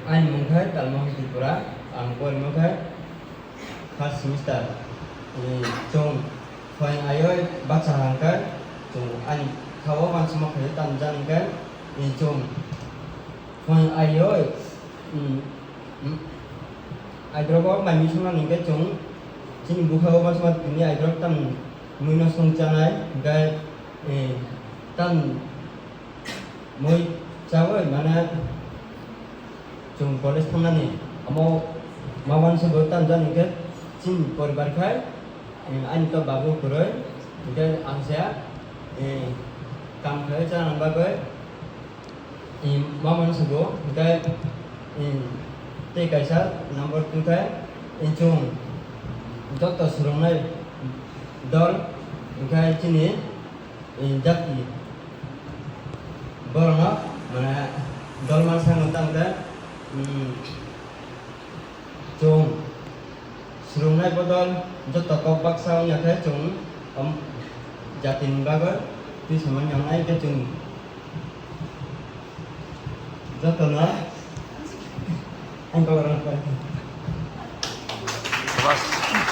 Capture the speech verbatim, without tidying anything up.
Ani mung khe Talmohon Tripura, ang porimo khe first semester. Chwng phaiyung aio baksa hang khe chwng ani kha-o uansukma khlai tamo jani khe chwng phaiyung aio, um, um, aidrogo mai misung nani khe chwng chini bwkha-o uansukma tini aidrok tamo mui no song chanai hwnkhe, eh, tamo mui chawi mane chwng college thangnani omo ma uansukgo tamo jani khe chini poribar khai, eh, ani to babu kwrwi hwnkhe ang se, eh, kam khlai chana bagwi, eh, ma uansukgo hwnkhe, eh, tei kaisa number two khe, eh, chwng joto swrwngnai dol hwnkhe chini, eh, jati borokno mane dol mansa tamo khe, um, chwng swrwngnai bodol joto kok baksa wngya khe chwng om jatini bagwi twi samani wngnai khe chwng jotono ang kok rwna pari. Bas.